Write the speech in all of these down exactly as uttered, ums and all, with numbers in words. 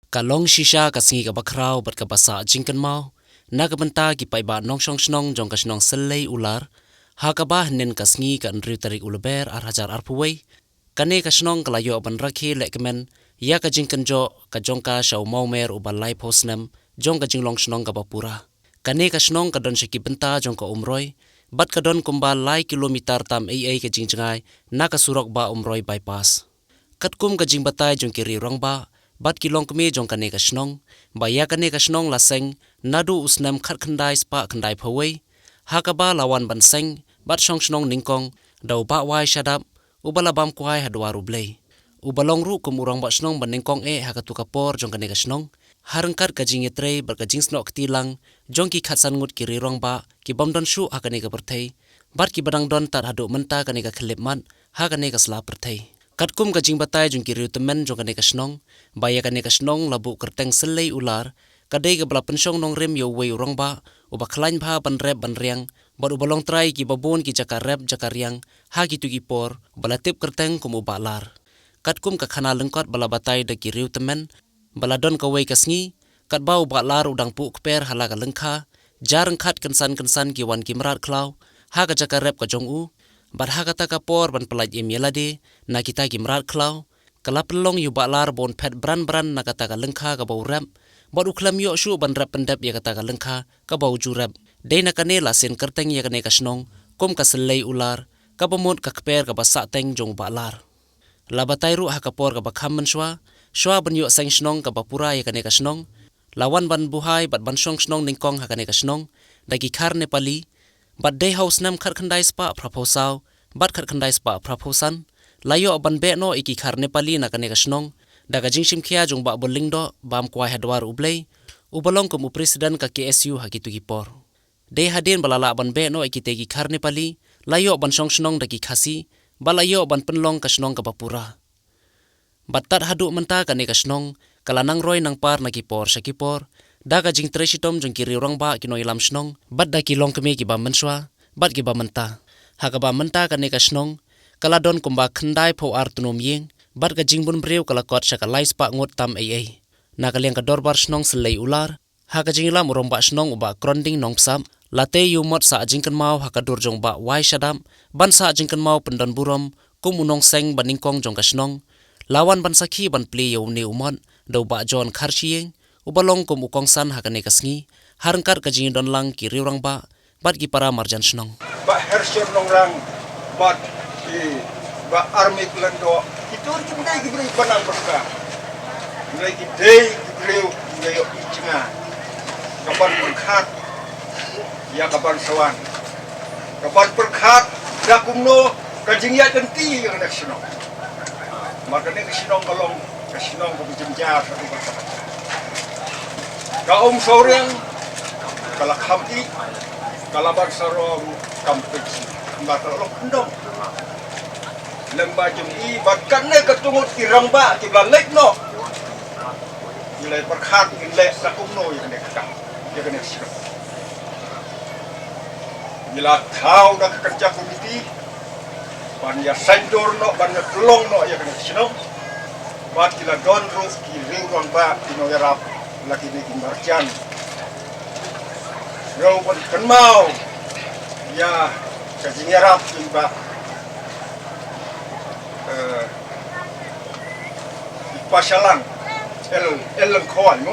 Ka long shisha ka sngi kaba khraw bad kaba sah jingkynmaw na ka bynta ki paidbah nongshong shnong jong ka shnong Syllei Ular, ha kaba hynnin ka sngi ka hynriew tarik u Lber ar hajar arphew wei, kane ka shnong ka la ïoh ban rakhe lehkmen ïa ka jingkynjoh ka jong ka sha u mawmer uba laiphew snem jong ka jinglong shnong kaba pura. Kane ka shnong ka don sha ki bynta jong ka Umroi bad ka don kumba lai kilometer tam ei ei ka jingjngai na ka surok ba Umroi bypass. Katkum ka jingbatai jong ki riew rangbah bad ki longkmie jong kane ka shnong, ba ïa kane ka shnong la seng naduh u snem khatkhyndai spah khyndaiphew wei, ha kaba la wan ban seng bad shong shnong nyngkong da u Bah Wai Shadap, uba la bam kwai ha dwar U Blei, uba long ruh kum u rangbah shnong ba nyngkong eh ha katu ka por jong kane ka shnong, ha ryngkat ka jingïatrei bad ka jingsnoh kti lang jong ki khatsan ngut ki riew rangbah ki bym don shuh ha kane ka pyrthei bad kiba dang don tad haduh mynta kane ka khyllipmat ha kane ka sla pyrthei. Katkum ka jingbatai jong ki riew tymmen jong kane ka shnong, ba ïa kane ka shnong la buh kyrteng Syllei Ular, ka dei kaba la pynshong nongrim ïa uwei u rangbah uba khlaiñ bha ban rep ban riang bad uba long trai kiba bun ki jaka rep jaka riang ha kitu ki por, uba la tip kyrteng kum u Bah Lar. Katkum ka khana lyngkot ba la batai da ki riew tymmen, ba la don kawei ka sngi katba u Bah Lar u dang puh kper ha la ka lyngkha, ja ryngkhat kynsan kynsan ki wan ki mrad khlaw ha ka jaka rep ka jong u, bad ha kata ka por ban pyllait im ïa lade na kita ki mrad khlaw, ka la pynlong ïa u Bah Lar ba un phet bran bran na kata ka lyngkha kaba u rep, bad u khlem ïoh shuh ban rep pyndep ïa kata ka lyngkha kaba u ju rep. Dei na kane la sien kyrteng ïa kane ka shnong kum ka Syllei Ular, kaba mut ka kper kaba sahteng jong u Bah Lar. La batai ruh ha ka por kaba kham mynshuwa, shuwa ban ïoh seng shnong kaba pura ïa kane ka shnong, la wan ban buhai bad ban shong shnong nyngkong ha kane ka shnong da ki khar Nepali, bad dei ha u snem khatkhyndai spah phraphew saw bad khatkhyndai spah phraphew san, la ïoh ban beh noh ïa ki khar Nepali na kane ka shnong da ka jingshim khia jong u Bah Bul Lyngdoh, bam kwai ha dwar U Blei, uba long kum u president ka K S U ha kitu ki por. Dei hadien ba la lah ban beh noh ïa kitei ki khar Nepali, la ïoh ban shong shnong da ki Khasi, ba la ïoh ban pynlong ka shnong kaba pura. Bad tad haduh mynta kane ka shnong ka la nang roi nang par na ki por sha ki por da ka jingtrei shitom jong ki riew rangbah ki nongïalam shnong bad da ki longkmie kiba mynshuwa bad kiba mynta. Ha kaba mynta kane ka shnong ka la don kumba khyndaiphew ar tnum ïing, bad ka jingbun briew ka la kot sha ka lai spah ngut tam ei ei. Na ka liang ka dorbar shnong Syllei Ular, ha ka jingïalam u rangbah shnong u Bah Kronding Nongpsap, la tei ïa u mot sah jingkynmaw ha ka dur jong u Bah Wai Shadap ban sah jingkynmaw pyndon burom kum u nongseng ba nyngkong jong ka shnong, la wan ban sakhi ban plie ïa une u mot da u Bah John Kharshiing, uba long kum u kongsan ha kane ka sngi, ha ryngkat ka jingdon lang ki riew rangbah bad ki para marjan shnong. Bah Hershon Nongrang bad ki Bah Armik Lyngdoh, kito ki dei ki briew ba nang bynta. Hynrei ki dei ki briew kiba ïohi jngai, ka ban pyrkhat ïa ka ban sa wan, ka ban pyrkhat da kumno ka jingïaid lynti ïa kane ka shnong. Namar kane ka shnong ka long ka shnong kaba jynjar, kaba jynjar. Ka um sawriang ka la kham ïeit, ka la ban sarong kam pynsi, namar ka la long khyndew. Lem ba jong i bad kane ka tungut ki rangbah kiba la leit noh, ki la pyrkhat kin leh sa kumno ïa kane ka kam, ïa kane ka shnong. Ngi la thaw da ka kynja komiti ban ïa saiñdur noh, ban ïa pynlong noh ïa kane ka shnong. Bad ki la don ruh ki riew rangbah, ki nongïarap, la kine ki marjan, ruh ban kynmaw ïa ka jingïarap jong i Bah, eh, i Pashalang, El, El Lyngkhoi mo.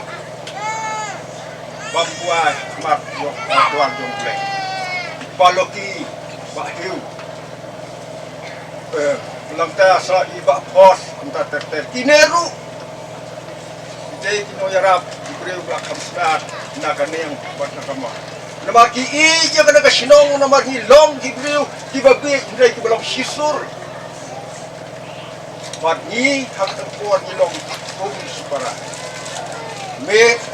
Bam kwai mat ïa ka dwar jong U Blei. Bah Loki, Bah Hugh, eh, nangta sa i Bah Phos, kumta ter ter. Kine ruh ki dei ki nongïarap, ki briew ba kham stad na ka niang bad na ka mon. Namar ki ïeit ïa kane ka shnong, namar ngi long ki briew kiba bieit, hynrei kiba long shisur. Bad ngi ha kata ka por ngi long kum shipara.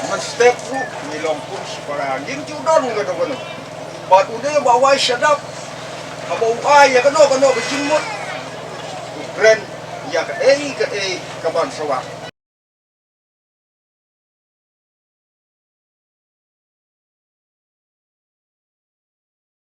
Mynstep ruh ngi long kum shipara. Ngim ju don kano kano. Bad u dei Bah Wai Shadap, haba u ai ïa kano kano ka jingmut, u kren ïa kaei kaei ka ban sa wan.